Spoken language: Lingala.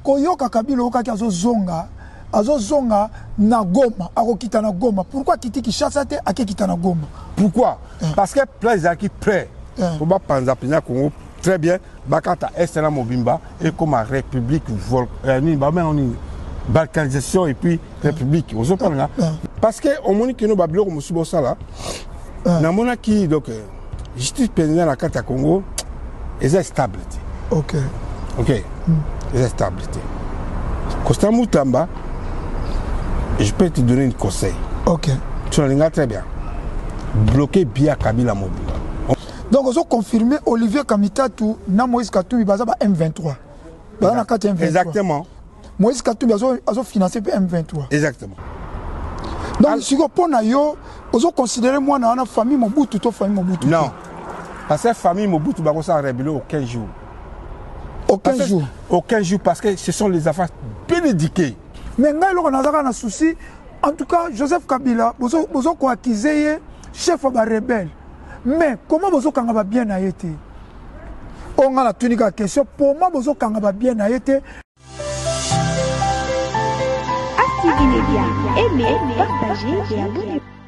Koyoka Kabila oyokaki azozonga, azozonga na Goma, akokita na Goma. Pourquoi akiti Kinshasa te, akekita na Goma? Pourquoi? Parce que plan ezalaki prêt po bapanza mpenza Congo très bien, bakata est na mobimba ekoma république vol nini babenga nini, balkanisation et puis république. Ozopanga parce que omoni kino babiloko mosusu bosala. Namonaki donc justice mpenza na kati ya Congo eza stable te. Ok, eza stable te. Constant Mutamba, je peux te donner un conseil. Tu nalinga très bien bloquer bien Kabila mobimba. Donc ozoconfirme Olivier Kamitatu na Moïse Katumbi baza ba M23, baza na kati ya M23? Exactement. Moïse Katumbi azofinance mpe M23? Exactement. Donc sikoyo mpo na yo, ozoconsidere mwana wana famille Mobutu to famille Mobutu? Non, parce que famille Mobutu bakosala rébellion aucun jour. Aucun Parce que- jour. Aucun jour, parce que ce sont les enfants bien éduqués. Mais ngai eloko nazaka na souci, en tout cas Joseph Kabila, bozokoakize ye chef ya barebele, mais comment bozokanga babien na ye te? Oyo ngai natuni kaka question: poma bozokanga babien na ye te? Active Media. Aimez, partagez et abonnez-vous.